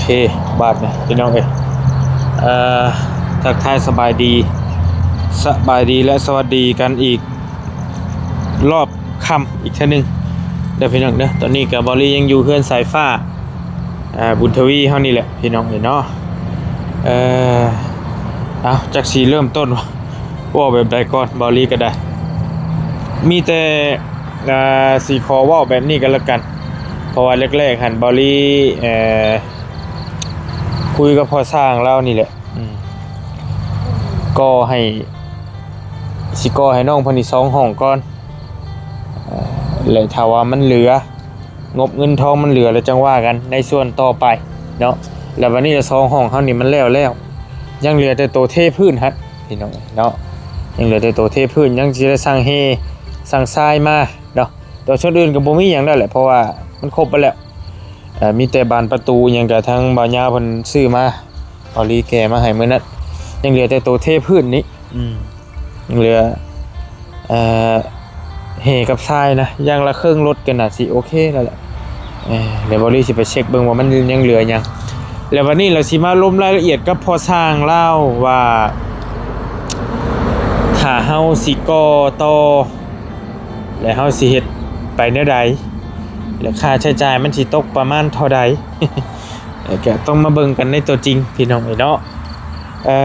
ເຄ ບາດນີ້ພີ່ນ້ອງເອີຍ ເອີ ທັກທາຍສະບາຍດີ ສະບາຍດີ ແລະ ສະຫວັດດີກັນອີກ ລອບຄ່ຳອີກເທື່ອໜຶ່ງເດີພີ່ນ້ອງເດີ. ຕອນນີ້ກໍເບົາລີຍັງຢູ່ເຮືອນສາຍຟ້າ ອ່າ ບຸນທະວີເຮົານີ້ແຫຼະພີ່ນ້ອງເອີຍເນາະ. ເອີ ເອົາ ຈັກຊິເລີ່ມຕົ້ນເວົ້າແບບໃດກ່ອນ ເບົາລີກໍໄດ້ ມີແຕ່ ອ່າ ຊິຂໍເວົ້າແບບນີ້ກໍແລ້ວກັນ ເພາະວ່າແລກໆຫັ້ນເບົາລີ ເອີ ຄຸຍກັບພໍ່ຊ່າງລາວນີ້ແຫຼະ ອືມ ກໍໃຫ້ ຊິກໍ່ໃຫ້ນ້ອງເພິ່ນນີ້ສອງຫ້ອງກ່ອນ ເອີ ແລະ ຖ້າວ່າມັນເຫຼືອ ງົບເງິນທອງມັນເຫຼືອ ແລ້ວຈັ່ງວ່າກັນໃນສ່ວນຕໍ່ໄປເນາະ. ແລ້ວບັດນີ້ລະສອງຫ້ອງເຮົານີ້ມັນແລ້ວແລ້ວ ຍັງເຫຼືອແຕ່ໂຕເທພື້ນຫັ້ນພີ່ນ້ອງເນາະ ຍັງເຫຼືອແຕ່ໂຕເທພື້ນ ຍັງຊິໄດ້ສັ່ງແຮ່ສັ່ງຊາຍມາເນາະ. ແຕ່ສ່ວນອື່ນກໍບໍ່ມີຫຍັງແລ້ວແຫຼະ ເພາະວ່າມັນຄົບເບິດແລ້ວ ເອີ ມີແຕ່ບານປະຕູຫຍັງກໍທາງບ່າວຍາວເພິ່ນຊື້ມາ ເອົາລີແກ່ມາໃຫ້ມື້ນັ້ນ ຍັງເຫຼືອແຕ່ໂຕເທພື້ນນີ້ ອືມ ຍັງເຫຼືອ ເອີ ແຮ່ກັບຊາຍນະ ຢ່າງລະເຄິ່ງລົດກໍໜ້າຊິໂອເຄແລ້ວແຫຼະ. ເອີ ດຽວເບົາລີຊິໄປເຊັກເບິ່ງວ່າມັນຍັງເຫຼືອຫຍັງ ແລ້ວວັນນີ້ລະຊິມາລົມລາຍລະອຽດກັບພໍ່ຊ່າງລາວວ່າ ຖ້າເຮົາຊິກໍ່ຕໍ່ ແລະ ເຮົາຊິເຮັດໄປແນວໃດ ແລະ ຄ່າໃຊ້ຈ່າຍມັນຊິຕົກປະມານເທົ່າໃດ ແລະ ກະຕ້ອງມາເບິ່ງກັນໃນຕົວຈິງພີ່ນ້ອງເອີຍເນາະ. ເອີ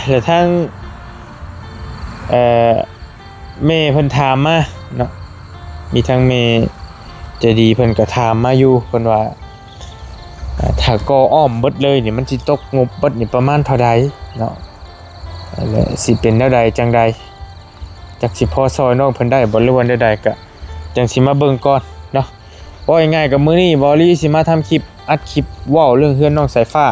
ແລະ ທາງ ເອີ ແມ່ເພິ່ນຖາມມາເນາະ ມີທາງແມ່ໃຈດີເພິ່ນກໍຖາມມາຢູ່ ເພິ່ນວ່າ ອ່າ ຖ້າກໍ່ອ້ອມເບິດເລີຍນີ້ ມັນຊິຕົກງົບເບິດນີ້ປະມານເທົ່າໃດເນາະ ແລະ ຊິເປັນແນວໃດຈັ່ງໃດ ຈັກຊິພໍຊ່ອຍນ້ອງເພິ່ນໄດ້ບໍ່ ຫຼືວ່າແນວໃດ ກະຈັ່ງຊິມາເບິ່ງກ່ອນເນາະ. ເວົ້າງ່າຍໆ ກໍມື້ນີ້ເບົາລີຊິມາທຳຄລິບ ອັດຄລິບເວົ້າເລື່ອງເຮືອນນ້ອງສາຍຟ້າ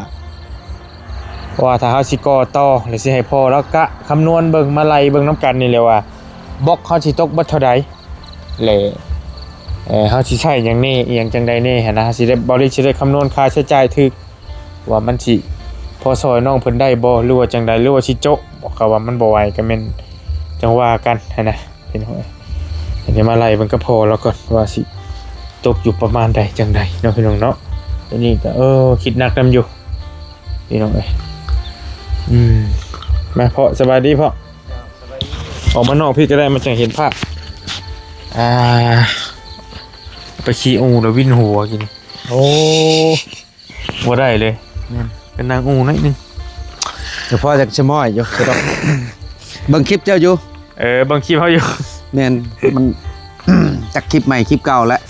ວ່າຖ້າເຮົາຊິກໍ່ຕໍ່ ຫຼືຊິໃຫ້ພໍ່ລາວກະຄຳນວນເບິ່ງ ມາໄລ່ເບິ່ງນຳກັນນີ້ແຫຼະວ່າ ບລັອກເຮົາຊິຕົກເບິດເທົ່າໃດ ແລະ ເອີ ເຮົາຊິໃຊ້ຫຍັງແດ່ ອີ່ຫຍັງຈັ່ງໃດແດ່ຫັ້ນນະ ຊິໄດ້ ເບົາລີຊິໄດ້ຄຳນວນຄ່າໃຊ້ຈ່າຍຖືກ ວ່າມັນຊິພໍຊ່ອຍນ້ອງເພິ່ນໄດ້ບໍ່ ຫຼືວ່າຈັ່ງໃດ ຫຼືວ່າຊິໂຈະ ບອກເຂົາວ່າມັນບໍ່ໄຫວກໍແມ່ນຈັ່ງວ່າກັນຫັ້ນນະ ພີ່ນ້ອງເອີຍ. ດຽວມາໄລ່ເບິ່ງກັບພໍ່ລາວກ່ອນວ່າຊິຕົກຢູ່ປະມານໃດຈັ່ງໃດເນາະ ພີ່ນ້ອງເນາະ. ຕົວນີ້ກໍ ເອີ ຄິດໜັກນຳຢູ່ ພີ່ນ້ອງເອີຍ. ອືມ ມາພໍ່ ສະບາຍດີພໍ່ ເຈົ້າ ສະບາຍດີ. ອອກມານອກພີ້ກໍໄດ້ ມັນຈັ່ງເຫັນພາບ ອ່າ ໄປຂີ່ອູ່ແລ້ວວິນຫົວກິນ ໂອ້ ບໍ່ໄດ້ເລີຍ ແມ່ນ ໄປນັ່ງອູ່ໜ້ອຍໜຶ່ງ ແຕ່ພໍຢາກສະໝອຍຢູ່ ເບິ່ງຄລິບເຈົ້າຢູ່ ເອີ ເບິ່ງຄລິບເຮົາຢູ່ ແມ່ນ ມັນ ຈັກຄລິບໃໝ່ຄລິບເກົ່າແຫຼະ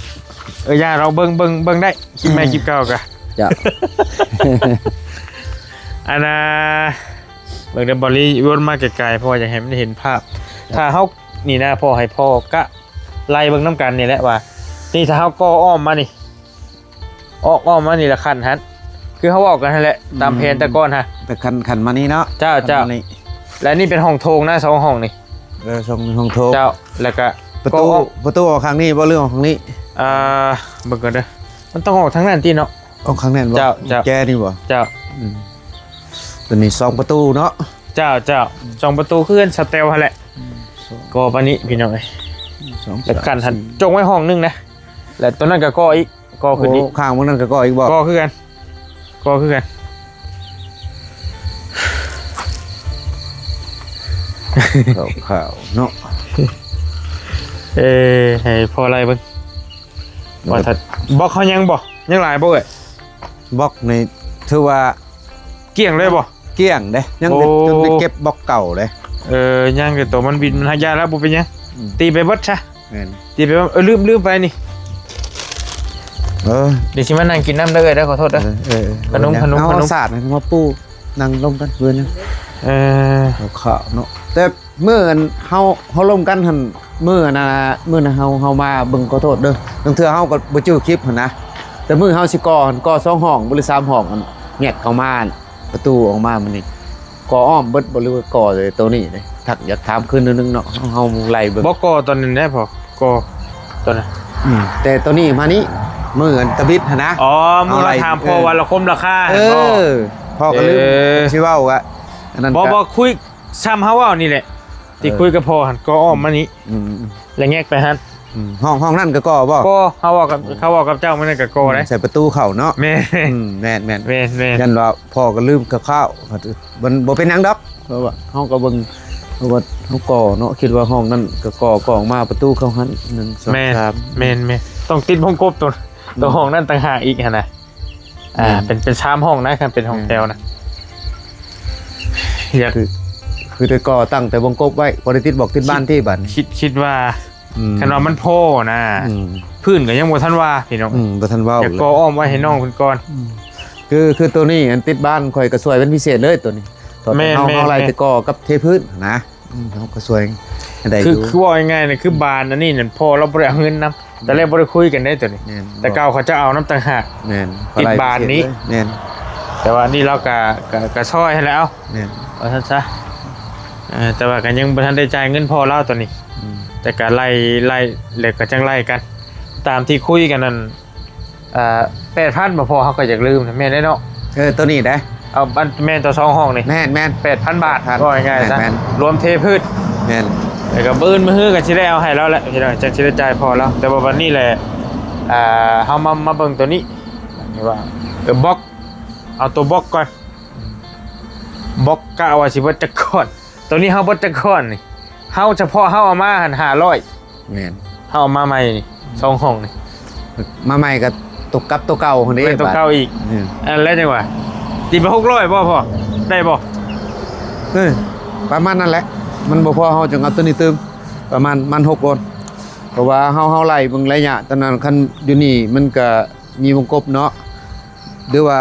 ເອີ ຢ່າ ລອງເບິ່ງ ເບິ່ງ ເບິ່ງໄດ້ ຄລິບໃໝ່ຄລິບເກົ່າກະ ເຈົ້າ ອັນນ່າ ເບິ່ງເດີ ເບົາລີວົນມາໄກໆ ເພາະວ່າຢາກໃຫ້ມັນເຫັນພາບ ຖ້າເຮົາ ນີ້ນະ ພໍ່ໃຫ້ພໍ່ກະໄລ່ເບິ່ງນຳກັນນີ້ແຫຼະວ່າ ນີ້ຖ້າເຮົາກໍ່ອ້ອມມານີ້ ອອກອ້ອມມານີ້ລະຂັ້ນຫັ້ນ ຄືເຮົາເວົ້າກັນຫັ້ນແຫຼະ ຕາມແຜນແຕ່ກ່ອນຫັ້ນ ແຕ່ຂັ້ນ ຂັ້ນມານີ້ເນາະ ເຈົ້າ ຂັ້ນມານີ້ ແລະນີ້ເປັນຫ້ອງໂຖງນະ ສອງຫ້ອງນີ້ ເອີ ສອງຫ້ອງໂຖງ ເຈົ້າ ແລ້ວກະປະຕູ ກໍອອກ ປະຕູອອກຂ້າງນີ້ບໍ່ ຫຼືອອກຂ້າງນີ້? ອ່າ ເບິ່ງກ່ອນເດີ ມັນຕ້ອງອອກທາງນັ້ນຕິເນາະ ອອກຂ້າງນັ້ນບໍ່? ເຈົ້າ ເຈົ້າ ແຈນີ້ບໍ່? ເຈົ້າ ອືມ ຕົວນີ້ສອງປະຕູເນາະ ເຈົ້າ ເຈົ້າ ອືມ ສອງປະຕູ ເຮືອນສະແຕວຫັ້ນແຫຼະ ອືມ ກໍປານນີ້ພີ່ນ້ອງເອີຍ ອືມ ສອງ ແລ້ວຂັ້ນຫັ້ນ ສາມ ສີ່ ຈົງໄວ້ຫ້ອງໜຶ່ງນະ ແລ້ວຕົວນັ້ນກໍກໍ່ອີກ ກໍ່ຂຶ້ນອີກ ໂອ້ ຂ້າງເບິ່ງນັ້ນກໍກໍ່ອີກບໍ່? ກໍ່ຄືກັນ ກໍ່ຄືກັນ ຂາວໆເນາະ ເອີ ໃຫ້ພໍ່ໄລ່ເບິ່ງ ວ່າຖ້າບລັອກເຮົາຍັງບໍ່? ຍັງຫຼາຍບໍ່ເອີຍ? ບລັອກນີ້ຖືວ່າກ້ຽງເລີຍບໍ່? ກ້ຽງເດ້ ຍັງ ໂອ້ ຈົນໄດ້ເກັບບລັອກເກົ່າເດ້ ເອີ ຍັງແຕ່ໂຕມັນບິນ ມັນຫາກຢາກແລ້ວ ບໍ່ເປັນຫຍັງ ອືມ ຕີໄປເບິດຊະ ແມ່ນ ຕີໄປເບິດ ເອີ ລືມ ລືມໄປນີ້ ເອີ ດຽວຊິມານັ່ງກິນນ້ຳເດີ ເອີ ເດີ ຂໍໂທດເດີ ເອີ ເອີ ຂະໜົມ ເອີ ຂະໜົມ ເອົາ ຂະໜົມ ສາດໃຫ້ມາປູ ນັ່ງລົມກັນເພິ່ນ ເອີ ຂາວໆເນາະ ແຕ່ ມື້ອັນເຮົາ ເຮົາລົມກັນຫັ້ນ ມື້ອັນນ່າ ມື້ນັ້ນເຮົາ ເຮົາມາເບິ່ງ ຂໍໂທດເດີ ບາງເທື່ອເຮົາກໍບໍ່ຈື່ຄລິບຫັ້ນນະ ແຕ່ມື້ເຮົາຊິກໍ່ຫັ້ນ ກໍ່ສອງຫ້ອງບໍ່ ຫຼື ສາມຫ້ອງ ອັນແງກເຂົ້າມາ ປະຕູອອກມາມື້ນີ້ ກໍ່ອ້ອມເບິດບໍ່ ຫຼືວ່າກໍ່ແຕ່ໂຕນີ້ເດ້ ທັກຢາກຖາມຄືນໜຶ່ງເນາະ ເຮົາ ເຮົາໄລ່ເບິ່ງ ບໍ່ ກໍ່ຕອນນັ້ນແຫຼະພໍ່ ກໍ່ຕອນນັ້ນ ອືມ ແຕ່ໂຕນີ້ມານີ້ ມື້ອັນຕະບິດຫັ້ນນະ ອໍ ມື້ເຮົາຖາມພໍ່ວ່າລະຄົມລາຄາ ເອີ ພໍ່ກໍລືມ ເອີ ຊິເວົ້າກະ ອັນນັ້ນ ບໍ່ ບໍ່ ຄຸຍ ຊ່ຳເຮົາເວົ້ານີ້ແຫຼະ ທີ່ ເອີ ຄຸຍກັບພໍ່ຫັ້ນ ກໍອ້ອມມານີ້ ອືມ ແລ້ວແງກໄປຫັ້ນ ອືມ ຫ້ອງ ຫ້ອງນັ້ນກໍກໍ່ບໍ່? ກໍເຮົາເວົ້າກັບ ເຂົາເວົ້າກັບເຈົ້າມື້ນັ້ນກໍກໍ່ໄດ໋ ໃສ່ປະຕູເຂົ້າເນາະ. ແມ່ນ ອືມ ແມ່ນໆ ແມ່ນໆ ຢ້ານວ່າພໍ່ກໍລືມຄາວໆ ມັນບໍ່ເປັນຫຍັງດອກ ເພາະວ່າເຮົາກໍເບິ່ງ ເພາະວ່າເຮົາກໍ່ເນາະ ຄິດວ່າຫ້ອງນັ້ນກໍກໍ່ ກໍ່ອອກມາປະຕູເຂົ້າຫັ້ນ ໜຶ່ງ ສອງ ສາມ ແມ່ນໆ ຕ້ອງຕິດວົງກົບໂຕ ໂຕຫ້ອງນັ້ນຕ່າງຫາກອີກຫັ້ນນະ. ອ່າ ເປັນ ເປັນສາມຫ້ອງນະ ຄັນເປັນຫ້ອງແຖວນະ. ຢາກ ຄື ຄືແຕ່ກໍ່ຕັ້ງແຕ່ວົງກົບໄວ້ ບໍ່ໄດ້ຕິດບອກຕິດບານຕິບາດນີ້ ຄິດ ຄິດວ່າ ອືມ ຄັນວ່າມັນພໍນະ ອືມ ພື້ນກໍຍັງບໍ່ທັນວ່າພີ່ນ້ອງ ອືມ ບໍ່ທັນເວົ້າ ຢາກກໍ່ອ້ອມໄວ້ໃຫ້ນ້ອງເພິ່ນກ່ອນ. ອືມ ຄື ຄືໂຕນີ້ອັນຕິດບານຂ້ອຍກໍຊ່ວຍເປັນພິເສດເລີຍໂຕນີ້. ແມ່ນໆ ເຮົາ ເຮົາໄລ່ແຕ່ກໍ່ກັບເທພື້ນນະ. ອືມ ເຮົາກໍຊ່ວຍໃຫ້ໄດ້ ຄື ຢູ່ ຄືເວົ້າງ່າຍໆນະ ຄືບານອັນນີ້ນັ້ນ ພໍ່ລາວບໍ່ໄດ້ເອົາເງິນນຳ ອືມ ແຕ່ແລກບໍ່ໄດ້ຄຸຍກັນເດ້ໂຕນີ້. ແມ່ນ ແຕ່ເກົ່າເຂົາຈະເອົານຳຕ່າງຫາກ ແມ່ນ ຕິດບານນີ້ ແມ່ນ ແຕ່ວ່າອັນນີ້ລາວກະ ກະ ກະຊ່ອຍໃຫ້ແລ້ວ ແມ່ນ ວ່າຊັ້ນຊະ. ເອີ ແຕ່ວ່າກໍຍັງບໍ່ທັນໄດ້ຈ່າຍເງິນພໍ່ລາວໂຕນີ້ ອືມ ແຕ່ກໍໄລ່ ໄລ່ ແລ້ວກໍຈັ່ງໄລ່ກັນ ຕາມທີ່ຄຸຍກັນນັ້ນ ເອີ ແປດພັນບໍ່ພໍ ເຮົາກໍຢາກລືມ ແມ່ນເດ້ເນາະ. ເອີ ໂຕນີ້ເດ້ ເອົາ ອັນ ແມ່ນ ໂຕສອງຫ້ອງນີ້ ແມ່ນໆ ແປດພັນບາດ ເວົ້າງ່າຍໆຊະ ແມ່ນໆ ລວມເທພື້ນ ແມ່ນ ແລ້ວກໍມື້ອື່ນມື້ຮືກໍຊິໄດ້ເອົາໃຫ້ລາວແຫຼະພີ່ນ້ອງ ຈັ່ງຊິໄດ້ຈ່າຍພໍ່ລາວ. ແຕ່ວ່າບັດນີ້ແຫຼະ ອ່າ ເຮົາມາ ມາເບິ່ງໂຕນີ້ ນີ້ວ່າ ເອີ ບລັອກ ເອົາໂຕບລັອກກ່ອນ ບລັອກກະວ່າຊິເບິດຈັກກ້ອນ ໂຕນີ້ເຮົາເບິດຈັກກ້ອນນີ້ ເຮົາ ສະເພາະເຮົາເອົາມາຫັ້ນຫ້າຮ້ອຍ ແມ່ນ ເຮົາເອົາມາໃໝ່ນີ້ ສອງຫ້ອງນີ້ ມາໃໝ່ກໍຕົກກັບໂຕເກົ່າຫັ້ນເດ້ ແມ່ນໂຕເກົ່າອີກ ບາດນີ້ ອັນແລ້ວຈັ່ງວ່າ ຕີໄປຫົກຮ້ອຍບໍ່ພໍ່ ໄດ້ບໍ່? ເອີ ປະມານນັ້ນແຫຼະ ມັນບໍ່ພໍ ເຮົາຈຶ່ງເອົາໂຕນີ້ຕື່ມ ປະມານ ມັນຫົກໂອນ ເພາະວ່າເຮົາ ເຮົາໄລ່ເບິ່ງໄລຍະ ຕອນນັ້ນຄັນຢູ່ນີ້ມັນກໍມີວົງກົບເນາະ ຫຼືວ່າ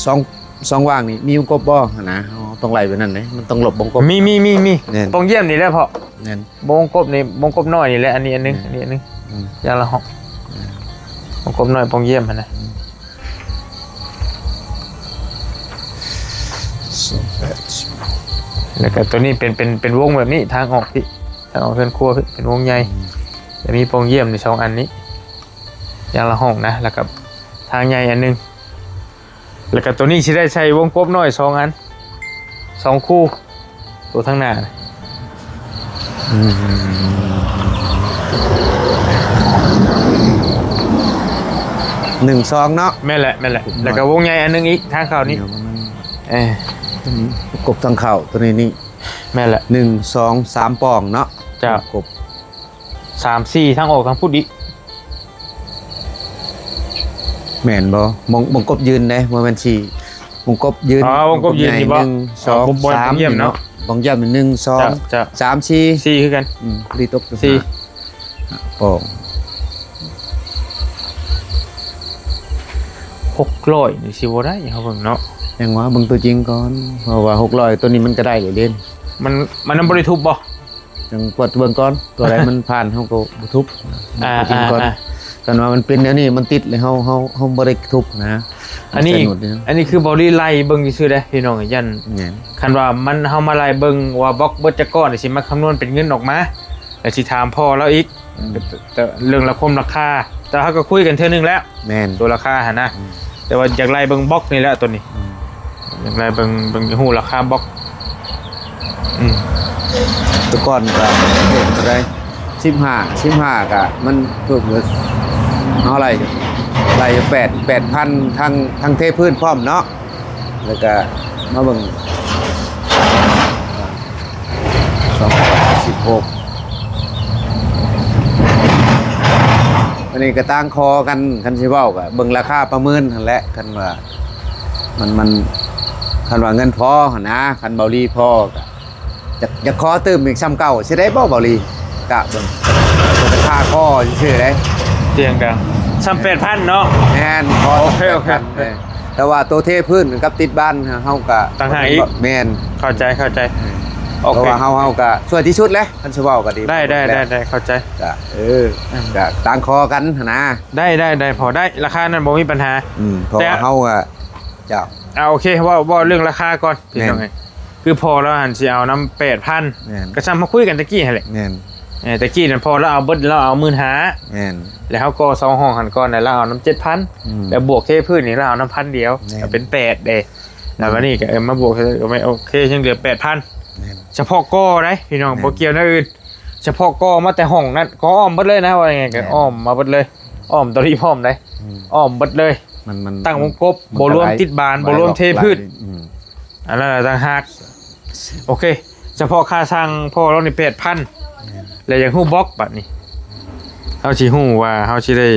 ສອງ ສອງຫວ່າງນີ້ມີວົງກົບບໍ່ຫັ້ນນະ ເຮົາຕ້ອງໄລ່ແບບນັ້ນເດ້ ມັນຕ້ອງລົບວົງກົບ ມີ ມີ ມີ ມີ ແມ່ນ ປ່ອງຢ້ຽມນີ້ແຫຼະພໍ່ ແມ່ນ ວົງກົບນີ້ ວົງກົບນ້ອຍນີ້ແຫຼະ ອັນນີ້ອັນໜຶ່ງ ແມ່ນ ອັນນີ້ອັນໜຶ່ງ ອືມ ຢ່າງລະຫ້ອງ ແມ່ນ ວົງກົບນ້ອຍປ່ອງຢ້ຽມຫັ້ນນະ ອືມ ແລ້ວກໍຕົວນີ້ເປັນ ເປັນ ເປັນວົງແບບນີ້ ທາງອອກພີ້ ທາງອອກເຮືອນຄົວພີ້ ເປັນວົງໃຫຍ່ ອືມ ແລ້ວມີປ່ອງຢ້ຽມນີ້ສອງອັນນີ້ ຢ່າງລະຫ້ອງນະ ແລ້ວກໍທາງໃຫຍ່ອັນໜຶ່ງ ແລ້ວກໍຕົວນີ້ຊິໄດ້ໃສ່ວົງກົບນ້ອຍສອງອັນ ສອງຄູ່ ຕົວທາງໜ້ານະ ອືມ ໜຶ່ງ ສອງເນາະ ແມ່ນແຫຼະ ແມ່ນແຫຼະ ແລ້ວກໍວົງໃຫຍ່ອັນໜຶ່ງອີກ ທາງເຂົ້ານີ້ ເອີ ຕົວນີ້ກົບທາງເຂົ້າ ຕົວນີ້ນີ້ ແມ່ນແຫຼະ ໜຶ່ງ ສອງ ສາມປ່ອງເນາະ ເຈົ້າ ກົບ ສາມ ສີ່ ທາງອອກທາງພຸ້ນອີກ ແມ່ນບໍ່? ວົງ ວົງກົບຢືນເດ້ ບໍ່ແມ່ນສີ່ ວົງກົບຢືນ ອໍ ວົງກົບຢືນນີ້ບໍ່? ໜຶ່ງ ສອງ ສາມ ເນາະ ປ່ອງຢ້ຽມໜຶ່ງ ສອງ ເຈົ້າ ສາມ ສີ່ ສີ່ຄືກັນ ອືມ ພໍດີຕົກ ສີ່ ປ່ອງ ຫົກຮ້ອຍນີ້ຊິບໍ່ໄດ້ ເຮົາເບິ່ງເນາະ ຍັງວ່າເບິ່ງຕົວຈິງກ່ອນ ເພາະວ່າຫົກຮ້ອຍຕົວນີ້ມັນກໍໄດ້ເລີຍເດ້ ມັນ ມັນຍັງບໍ່ໄດ້ທຸບບໍ່? ຈັ່ງກວດເບິ່ງກ່ອນ ຕົວໃດມັນຜ່ານເຮົາກໍບໍ່ທຸບ ອ່າ ເບິ່ງຕົວຈິງກ່ອນ ອ່າ ຄັນວ່າມັນເປັນແນວນີ້ ມັນຕິດແລ້ວ ເຮົາ ເຮົາ ເຮົາບໍ່ໄດ້ທຸບນະ ອັນນີ້ ອັນນີ້ຄືບໍ່ໄດ້ໄລ່ເບິ່ງຊື່ໆເດ້ພີ່ນ້ອງ ຢ້ານ ແມ່ນ ຄັນວ່າມັນ ເຮົາມາໄລ່ເບິ່ງວ່າບລັອກເບິດຈັກກ້ອນ ຊິມາຄຳນວນເປັນເງິນອອກມາ ແລ້ວຊິຖາມພໍ່ລາວອີກ ອືມ ແຕ່ເລື່ອງລາຄາ ຄວາມລາຄາ ແຕ່ເຮົາກໍຄຸຍກັນເທື່ອໜຶ່ງແລ້ວ ແມ່ນ ຕົວລາຄາຫັ້ນນະ ອືມ ແຕ່ວ່າຢາກໄລ່ເບິ່ງບລັອກນີ້ແຫຼະຕົວນີ້ ອືມ ຢາກໄລ່ເບິ່ງ ເບິ່ງ ຮູ້ລາຄາບລັອກ ອືມ ແຕ່ກ່ອນກໍເທົ່າໃດ ສິບຫ້າ ສິບຫ້າ ກໍມັນຖືກເອົາໄລ່ ໄລ່ແປດ ແປດພັນ ທັງ ທັງເທພື້ນພ້ອມເນາະ ແລ້ວກໍມາເບິ່ງ ສອງພັນສິບຫົກ ອັນນີ້ກໍຕ່າງຂໍກັນ ຄັນຊິເວົ້າກໍເບິ່ງລາຄາປະເມີນຫັ້ນແຫຼະ ຄັນວ່າມັນ ມັນ ຄັນວ່າເງິນພໍຫັ້ນນະ ຄັນເບົາລີພໍກໍຢາກ ຢາກຂໍຕື່ມອີກສ່ຳເກົ່າ ຊິໄດ້ບໍ່ເບົາລີ? ກະເບິ່ງ ລາຄາຂໍຊື່ໆເດ້ ຕຽງກະສ່ຳແປດພັນເນາະ ແມ່ນ ຂໍ ໂອເຄ ໂອເຄ ແມ່ນ ແຕ່ວ່າໂຕເທພື້ນກັບຕິດບ້ານ ເຮົາກະຕ່າງຫາກອີກ ແມ່ນ ເຂົ້າໃຈ ເຂົ້າໃຈ ເອີ ໂອເຄ ເພາະວ່າເຮົາ ເຮົາກະຊ່ວຍທີ່ສຸດແຫຼະ ຄັນຊິເວົ້າກໍດີ ໄດ້ ໄດ້ ໄດ້ ເຂົ້າໃຈ ກະ ເອີ ອືມ ກະຕ່າງຂໍກັນຫັ້ນນະ ໄດ້ ໄດ້ ໄດ້ ພໍໄດ້ ລາຄານັ້ນບໍ່ມີບັນຫາ ອືມ ເພາະວ່າເຮົາກະ ເຈົ້າ ອ່າ ໂອເຄ ເວົ້າ ເວົ້າເລື່ອງລາຄາກ່ອນ ແມ່ນ ພີ່ນ້ອງເອີຍ ຄືພໍ່ລາວຫັ້ນຊິເອົານຳແປດພັນ ແມ່ນ ກໍສ່ຳເຮົາຄຸຍກັນຕະກີ້ຫັ້ນແຫຼະ ແມ່ນ ເອີ ຕະກີ້ນັ້ນພໍ່ລາວເອົາເບິດ ລາວເອົາໝື່ນຫ້າ ແມ່ນ ແລ້ວເຮົາກໍ່ສອງຫ້ອງຫັ້ນກ່ອນ ແລ້ວລາວເອົານຳເຈັດພັນ ອືມ ແລ້ວບວກເທພື້ນນີ້ລາວເອົານຳພັນດຽວ ແມ່ນ ກໍເປັນແປດເດ້ ແລ້ວບັດນີ້ກໍ ເອີ ມາບວກ ກໍແມ່ນໂອເຄ ຍັງເຫຼືອແປດພັນ ແມ່ນ ສະເພາະກໍ່ໄດ໋ພີ່ນ້ອງ ແມ່ນ ບໍ່ກ່ຽວແນວອື່ນ ສະເພາະກໍ່ມາແຕ່ຫ້ອງນັ້ນ ກໍ່ອ້ອມເບິດເລີຍນະ ວ່າຍັງໄງກໍອ້ອມມາເບິດເລີຍ ອ້ອມຕະລິພ້ອມໃດ ອືມ ອ້ອມເບິດເລີຍ ມັນ ມັນ ຕັ້ງວົງກົບ ມັນ ບໍ່ລວມຕິດບານ ບໍ່ລວມເທພື້ນ ອືມ ອັນນັ້ນຕ່າງຫາກ ໂອເຄ ສະເພາະຄ່າຊ່າງພໍ່ລາວນີ້ແປດພັນ ແມ່ນ ແລ້ວຢາກຮູ້ບລັອກບັດນີ້ ເຮົາຊິຮູ້ວ່າເຮົາຊິໄດ້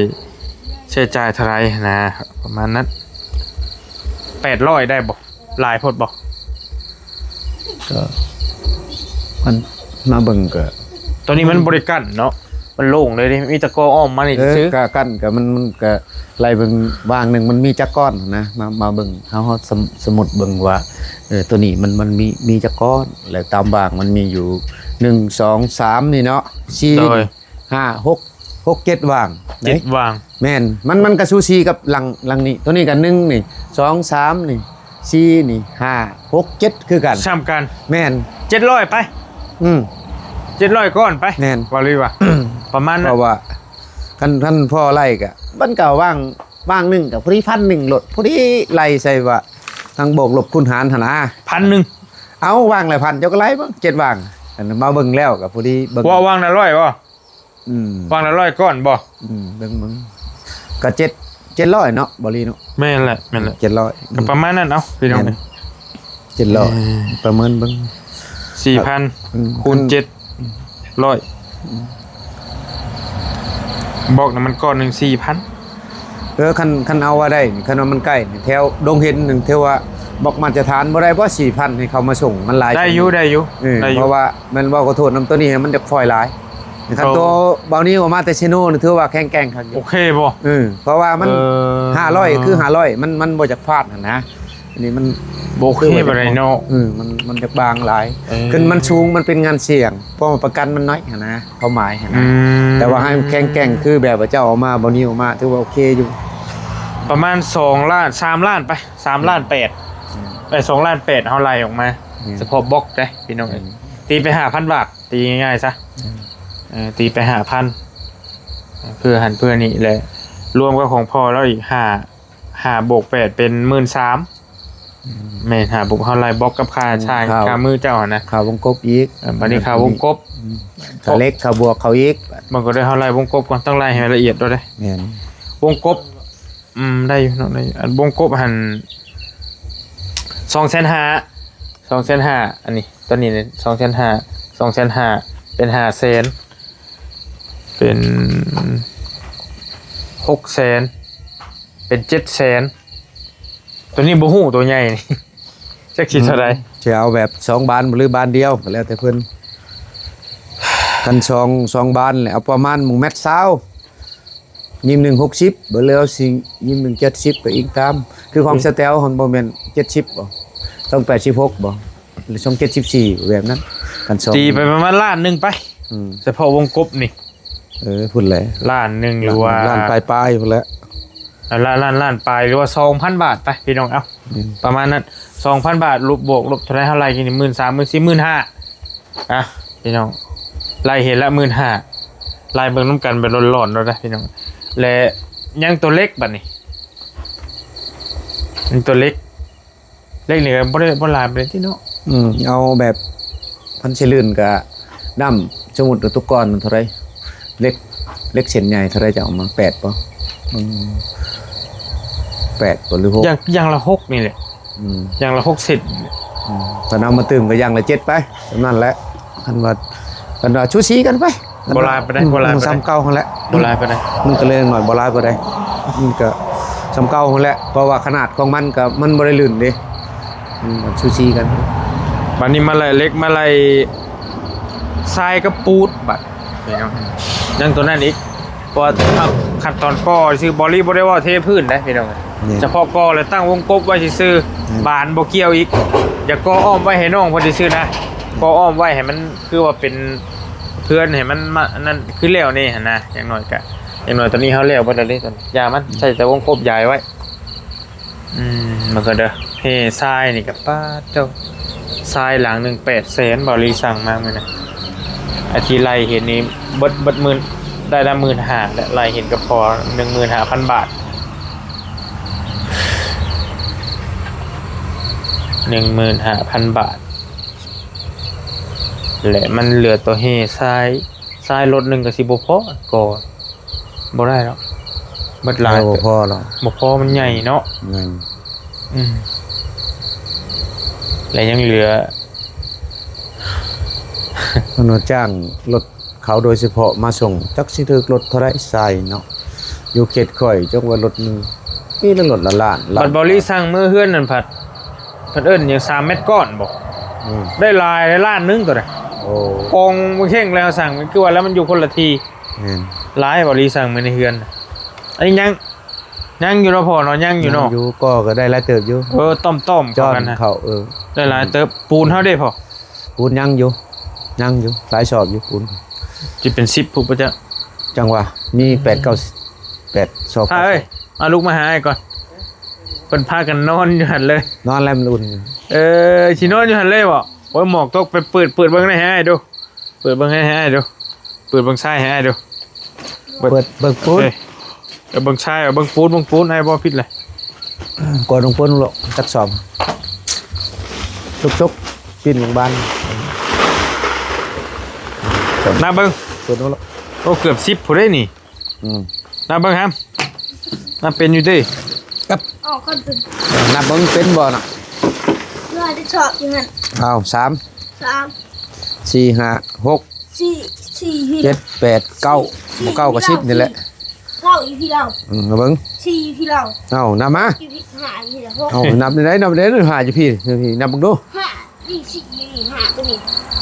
ໃຊ້ຈ່າຍເທົ່າໃດນະ ປະມານນັ້ນ ແປດຮ້ອຍໄດ້ບໍ່? ຫຼາຍໂພດບໍ່? ກໍມັນມາເບິ່ງກໍ ຕອນນີ້ມັນບໍ່ໄດ້ກັ້ນເນາະ ມັນໂລ່ງເລີຍເດ້ ມີແຕ່ກໍ່ອ້ອມມານີ້ ເອີ ຊື່ໆ ກະກັ້ນກະມັນ ມັນກະໄລ່ເບິ່ງ ວາງໜຶ່ງມັນມີຈັກກ້ອນນະ ມາ ມາເບິ່ງ ເຮົາ ເຮົາສຳ ສຳມຸດເບິ່ງວ່າ ເອີ ໂຕນີ້ມັນ ມັນມີ ມີຈັກກ້ອນ ແລ້ວຕາມວາງມັນມີຢູ່ ໜຶ່ງ ສອງ ສາມ ນີ້ເນາະ ສີ່ ໂດຍ ຫ້າ ຫົກ ຫົກ ເຈັດວາງ ເຈັດວາງ ແມ່ນ ມັນ ມັນກະສູສີກັບຫຼັງ ຫຼັງນີ້ ໂຕນີ້ກະ ໜຶ່ງ ນີ້ ສອງ ສາມ ນີ້ ສີ່ ນີ້ ຫ້າ ຫົກ ເຈັດ ຄືກັນ ສ່ຳກັນ ແມ່ນ ເຈັດຮ້ອຍໄປ ອືມ ເຈັດຮ້ອຍກ້ອນໄປ ແມ່ນ ວ່າຫຼືວ່າ ປະມານນັ້ນ ເພາະວ່າຄັນ ຄັນພໍໄລ່ກະ ມັນກະວາງ ວາງໜຶ່ງກະພໍດີພັນໜຶ່ງໂລດ ພໍດີໄລ່ໃສ່ວ່າ ທັງບວກລົບຄູນຫານຫັ້ນນະ ພັນໜຶ່ງ ເອົາ ວາງລະພັນ ເຈົ້າກໍໄລ່ເບິ່ງ ເຈັດວາງ ອັນມາເບິ່ງແລ້ວກໍພໍດີເບິ່ງ ວ່າວາງລະຮ້ອຍບໍ່? ອືມ ວາງລະຮ້ອຍກ້ອນບໍ່? ອືມ ເບິ່ງ ເບິ່ງ ກໍເຈັດ ເຈັດຮ້ອຍເນາະ ບໍ່ລີເນາະ ແມ່ນແຫຼະ ແມ່ນແຫຼະ ເຈັດຮ້ອຍ ກໍປະມານນັ້ນເອົາ ພີ່ນ້ອງ ແມ່ນ ເອີຍ ເຈັດຮ້ອຍ ເອີ ປະເມີນເບິ່ງ ສີ່ພັນ ອືມ ຄູນເຈັດຮ້ອຍ ອືມ ບລັອກນີ້ມັນກ້ອນໜຶ່ງສີ່ພັນ ເອີ ຄັນ ຄັນເອົາວ່າໄດ້ນີ້ ຄັນວ່າມັນໃກ້ນີ້ ແຖວດົງເຫັນນີ້ ຖືວ່າບລັອກມາດຕະຖານບໍ່ໄດ້ບໍ່ ສີ່ພັນ ໃຫ້ເຂົາມາສົ່ງ ມັນຫຼາຍ ໄດ້ຢູ່ ໄດ້ຢູ່ ເອີ ໄດ້ຢູ່ ເພາະວ່າແມ່ນເວົ້າຂໍໂທດນຳ ໂຕນີ້ມັນຈະຟອຍຫຼາຍ ຄັນ ໂຕ ໂຕເບົານິວເອົາມາແຕ່ເຊໂນນີ້ ຖືວ່າແຂງແກ່ງຄັກຢູ່ ໂອເຄບໍ່? ເອີ ເພາະວ່າມັນ ເອີ ຫ້າຮ້ອຍ ຄືຫ້າຮ້ອຍ ມັນ ມັນບໍ່ຢາກພາດຫັ້ນນະ ອັນນີ້ມັນບໍ່ໂອເຄປານໃດເນາະ ເອີ ມັນ ມັນຈະບາງຫຼາຍ ເອີ ຂຶ້ນມັນສູງ ມັນເປັນງານສ່ຽງ ເພາະວ່າປະກັນມັນໜ້ອຍຫັ້ນນະ ຄວາມໝາຍຫັ້ນນະ ອືມ ແຕ່ວ່າໃຫ້ແຂງແກ່ງ ຄືແບບວ່າເຈົ້າເອົາມາ ເບົານິວເອົາມາ ຖືວ່າໂອເຄຢູ່ ປະມານສອງລ້ານ ສາມລ້ານໄປ ສາມລ້ານແປດ ອືມ ໄປສອງລ້ານແປດ ເຮົາໄລ່ອອກມາ ອືມ ສະເພາະບລັອກເດ້ ພີ່ນ້ອງເອີຍ ອືມ ຕີໄປຫ້າພັນບາດ ຕີງ່າຍໆຊະ ອືມ ເອີ ຕີໄປຫ້າພັນ ເພື່ອຫັ້ນເພື່ອນີ້ແຫຼະ ລວມກັບຂອງພໍ່ລາວອີກຫ້າ ຫ້າບວກແປດເປັນໝື່ນສາມ ອືມ ແມ່ນ ຫ້າບວກ ເຮົາໄລ່ບລັອກກັບຄ່າ ອືມ ຊ່າງ ຄ່າ ຄ່າມືເຈົ້າຫັ້ນນະ ຄ່າວົງກົບອີກ ເອີ ບັດນີ້ຄ່າວົງກົບ ອືມ ຄ່າເຫຼັກ ຄ່າບວກເຂົາອີກ ມັນກໍໄດ້ ເຮົາໄລ່ວົງກົບກ່ອນ ຕ້ອງໄລ່ໃຫ້ລະອຽດໂລດເດ້ ແມ່ນ ວົງກົບ ອືມ ໄດ້ຢູ່ເນາະ ໄດ້ຢູ່ ອັນວົງກົບຫັ້ນ ສອງແສນຫ້າ ສອງແສນຫ້າ ອັນນີ້ ຕອນນີ້ ສອງແສນຫ້າ ສອງແສນຫ້າ ເປັນຫ້າແສນ ເປັນຫົກແສນ ເປັນເຈັດແສນ ໂຕນີ້ບໍ່ຮູ້ ໂຕໃຫຍ່ນີ້ ຈັກຊິເທົ່າໃດ ອືມ ຊິເອົາແບບສອງບານ ຫຼືບານດຽວ ກໍແລ້ວແຕ່ເພິ່ນ ຄັນສອງ ສອງບານແລ້ວ ເອົາປະມານໝ່ອງແມັດຊາວ ຍິມໜຶ່ງຫົກສິບ ບໍ່ເຫຼືອຊິຍິມໜຶ່ງເຈັດສິບ ກໍອີງຕາມ ຄືຂອງ ອືມ ສະແຕວຫັ້ນບໍ່ແມ່ນເຈັດສິບບໍ່ ຕ້ອງແປດສິບຫົກບໍ່ ຫຼືຊ່ອງເຈັດສິບສີ່ ແບບນັ້ນ ຄັນສອງ ຕີໄປປະມານລ້ານໜຶ່ງໄປ ອືມ ສະເພາະວົງກົບນີ້ ເອີ ພຸ້ນແຫຼະ ລ້ານໜຶ່ງ ຫຼືວ່າ ລ້ານປາຍໆ ພຸ້ນແຫຼະ ລ້ານ ລ້ານ ລ້ານປາຍ ຫຼືວ່າສອງພັນບາດໄປ ພີ່ນ້ອງ ເອົ້າ ອືມ ປະມານນັ້ນ ສອງພັນບາດ ລົບ ບວກລົບເທົ່າໃດ ເຮົາໄລ່ກິນ ໝື່ນສາມ ໝື່ນສີ່ ໝື່ນຫ້າ ອ່ະ ພີ່ນ້ອງ ໄລ່ເຫັນລະ ໝື່ນຫ້າ ໄລ່ເບິ່ງນຳກັນແບບຮ້ອນໆໂລດນະ ພີ່ນ້ອງ ແລະ ຍັງຕົວເຫຼັກບັດນີ້ ຍັງຕົວເຫຼັກ ເຫຼັກນີ້ກໍບໍ່ໄດ້ ບໍ່ຫຼາຍປານໃດຕິເນາະ ອືມ ເອົາແບບພັນຊິລື່ນກໍ ນ້ຳ ສົມມຸດວ່າຕຸກອນເທົ່າໃດ ເຫຼັກ ເຫຼັກເສັ້ນໃຫຍ່ເທົ່າໃດ ຈະເອົາມາ ແປດບໍ່ ອືມ ແປດບໍ່ ຫຼືຫົກ ຢ່າງ ຢ່າງລະຫົກນີ້ແຫຼະ ອືມ ຢ່າງລະຫົກເສັ້ນ ອືມ ຄັນເອົາມາຕື່ມກໍຢ່າງລະເຈັດໄປ ສ່ຳນັ້ນແຫຼະ ຄັນວ່າ ຄັນວ່າສູສີກັນໄປ ບໍ່ຫຼາຍປານໃດ ອືມ ບໍ່ຫຼາຍປານໃດ ສ່ຳເກົ່າຫັ້ນແຫຼະ ບໍ່ຫຼາຍປານໃດ ມັນກໍເລີຍໜ້ອຍ ບໍ່ຫຼາຍປານໃດ ມັນກໍສ່ຳເກົ່າຫັ້ນແຫຼະ ເພາະວ່າຂະໜາດຂອງມັນກໍ ມັນບໍ່ໄດ້ລື່ນເດ້ ອືມ ມັນສູສີກັນ ບັດນີ້ມາໄລ່ເຫຼັກ ມາໄລ່ຊາຍກັບປູນ ບັດນີ້ເນາະ ຍັງຕົວນັ້ນອີກ ເພາະວ່າຂັ້ນຕອນກໍ່ຊື່ ບໍລີບໍ່ໄດ້ເວົ້າເທພື້ນເດ້ພີ່ນ້ອງ ແມ່ນ ສະເພາະກໍ່ແລ້ວຕັ້ງວົງກົບໄວ້ຊື່ໆ ແມ່ນ ບານບໍ່ກ່ຽວອີກ ຢາກກໍ່ອ້ອມໄວ້ໃຫ້ນ້ອງເພິ່ນຊື່ໆນະ ແມ່ນ ກໍ່ອ້ອມໄວ້ໃຫ້ມັນຄືວ່າເປັນເຮືອນ ໃຫ້ມັນມາອັນນັ້ນຄືແລ້ວແດ່ຫັ້ນນະ ຢ່າງໜ້ອຍກະ ຢ່າງໜ້ອຍຕອນນີ້ເຮົາແລ້ວເບິດແລ້ວເດ້ ຕອນນີ້ຢ່າມັນ ໃສ່ແຕ່ວົງກົບຢາຍໄວ້ ອືມ ມັນກໍເດີ ເຮຊາຍນີ້ກໍ ປາດໂທ້ ຊາຍຫຼັງໜຶ່ງແປດແສນ ເບົາລີສັ່ງມາມື້ນັ້ນ ອາທີ່ໄລ່ເຫັນນີ້ເບິດ ເບິດໝື່ນ ໄດ້ລະໝື່ນຫ້າ ແລະ ໄລ່ເຫັນກໍພໍໜຶ່ງໝື່ນຫ້າພັນບາດ ໜຶ່ງໝື່ນຫ້າພັນບາດ ແລະ ມັນເຫຼືອໂຕເຮຊາຍ ຊາຍລົດໜຶ່ງກໍຊິບໍ່ພໍ ກໍບໍ່ໄດ້ດອກ ເບິດຫຼາຍ ເອີ ບໍ່ພໍດອກ ບໍ່ພໍ ມັນໃຫຍ່ເນາະ. ແມ່ນ ອືມ ແລະຍັງເຫຼືອ ມັນວ່າຈ້າງລົດເຂົາໂດຍສະເພາະມາສົ່ງ ຈັກຊິຖືກລົດເທົ່າໃດຊາຍເນາະ. ຢູ່ເຂດຂ້ອຍ ຈັກວ່າລົດໜຶ່ງ ມີແຕ່ລົດລະລ້ານ ລ້ານ. ບັດເບົາລີສັ່ງມື້ເຮືອນນັ້ນພັດ ເພິ່ນເອີ້ນຫຍັງ ສາມແມັດກ້ອນບໍ? ອືມ ໄດ້ຫຼາຍ ໄດ້ລ້ານໜຶ່ງໂຕໃດ. ໂອ້ ກອງບໍ່ເຄັ່ງແລ້ວສັ່ງ ຄືວ່າແລ້ວມັນຢູ່ຄົນລະທີ່. ແມ່ນ ຫຼາຍ ເບົາລີສັ່ງມື້ໃນເຮືອນ. ອັນນີ້ຍັງ ຍັງຢູ່ເນາະພໍ່ເນາະ ຍັງຢູ່ເນາະ. ຍັງຢູ່ ກໍ ກໍໄດ້ຫຼາຍເຕີບຢູ່. ເອີ ຕ້ອມໆ ເຂົ້າກັນນະ ເຂົ້າ ເອີ ໄດ້ຫຼາຍເຕີບ. ປູນເຮົາເດ້ພໍ່? ປູນຍັງຢູ່ ຍັງຢູ່ ຫຼາຍສອບຢູ່ປູນ. ຊິເປັນສິບພຸ້ນບໍ່ຈັກ ຈັ່ງວ່າ ມີແປດ ເກົ້າ ແປດສອບ. ເອີຍ ເອົາລຸກມາຫາອ້າຍກ່ອນ ເພິ່ນພາກັນນອນຢູ່ຫັ້ນເລີຍ. ນອນແລ້ວມັນອຸ່ນ. ເອີ ຊິນອນຢູ່ຫັ້ນເລີຍບໍ? ໂອ້ຍ ໝອກຕົກ ໄປເປີດ ເປີດເບິ່ງໃຫ້ອ້າຍດູ. ເປີດເບິ່ງໃຫ້ອ້າຍດູ ເປີດເບິ່ງຊາຍໃຫ້ອ້າຍດູ. ເປີດ ເບິ່ງປູນ ເອີ ເບິ່ງຊາຍ ເບິ່ງປູນ ເບິ່ງປູນ ອ້າຍບໍ່ຜິດເລີຍ. ກວດເບິ່ງປູນໂລດ ຈັກສອບ ສຸກໆ ປີ້ນບາງໆ ນັບເບິ່ງ ກວດເບິ່ງໂລດ. ໂອ້ ເກືອບສິບພຸ້ນເດ້ນີ້. ອືມ ນັບເບິ່ງຫຳ ນັບເປັນຢູ່ຕິ? ນັບ ອອກກ່ອນ ເອີ ນັບເບິ່ງເປັນບໍ່ນະ? ເພື່ອຈະຊອບຢູ່ຫັ້ນ. ເອົາ ສາມ ສາມ ສີ່ ຫ້າ ຫົກ ສີ່ ສີ່ ເຈັດ ແປດ ເກົ້າ ບໍ່ເກົ້າກໍສິບນີ້ແຫຼະ. ເກົ້າຢູ່ພີ້ລາວ. ອືມ ມາເບິ່ງ ສີ່ຢູ່ພີ້ລາວ. ເອົາ ນັບມາ ຢູ່ພີ້ ຫ້າຢູ່ພີ້ລາວ. ເອົາ ນັບໄດ້ ນັບໄດ້ ຫ້າຢູ່ພີ້ ນັບເບິ່ງດູ. ຫ້າ ນີ້ ສີ່ ນີ້ ຫ້າ ໂຕນີ້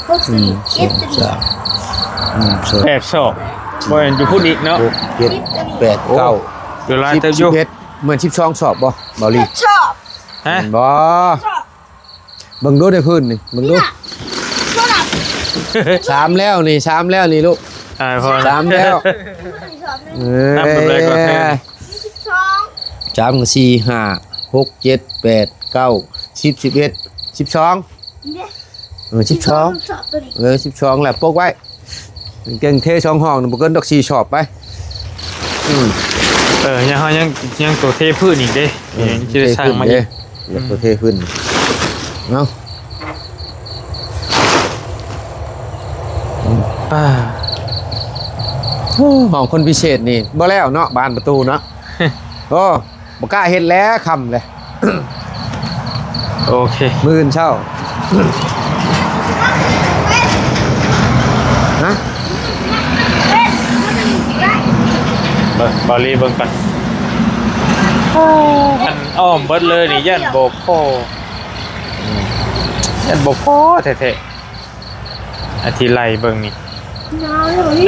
ຫົກ ໂຕນີ້ ເຈັດ ໂຕນີ້ ອືມ ແປດສອບ ບໍ່ແມ່ນຢູ່ພຸ້ນອີກເນາະ. ຫົກ ເຈັດ ແປດ ເກົ້າ ໂອ້ ເວລາເຕີບຢູ່ ສິບເອັດ ແມ່ນສິບສອງສອບບໍ່ ເບົາລີ? ສິບເອັດສອບ. ຮະ ແມ່ນບໍ່? ສອບ. ເບິ່ງດູໃນພື້ນນີ້ ເບິ່ງດູ. ນີ້ນະ ສາມແລ້ວນີ້ ສາມແລ້ວນີ້ລູກ. ອ່າ ພໍ ສາມແລ້ວ. ເອີ ນັບເບິ່ງໄດ້ກ່ອນເດີ. ສິບສອງ ສາມ ສີ່ ຫ້າ ຫົກ ເຈັດ ແປດ ເກົ້າ ສິບ ສິບເອັດ ສິບສອງ. ເດ້ ເອີ ສິບສອງ ສິບສອງ ເອີ ສິບສອງແລ້ວປົກໄວ້. ເກັ່ງເທສອງຫ້ອງນີ້ ບໍ່ເກີນດອກສີ່ສອບໄປ. ອືມ ເອີ ຍັງ ເຮົາຍັງ ຍັງໂຕເທພື້ນອີກເດ້. ເອີ ຍັງຊິໄດ້ສ້າງມາອີກ ເທພື້ນເດ້ ອືມ ຢາກໂຕເທພື້ນ. ເອົາ ອືມ ອ່າ ໂອ້ ຫ້ອງຄົນພິເສດນີ້ບໍ່ແລ້ວເນາະ ບານປະຕູເນາະ. ໂອ້ ບໍ່ກ້າເຮັດແລ້ວ ຄ່ຳແລ້ວ. ໂອເຄ ມື້ອື່ນເຊົ້າ. ຮະ ເບິ່ງ ເບົາລີເບິ່ງກ່ອນ. ໂອ້ ອັນອ້ອມເບິດເລີຍນີ້ ຢ້ານບໍ່ພໍ ຢ້ານບໍ່ພໍແທ້ໆ. ອາ ທີ່ໄລ່ເບິ່ງນີ້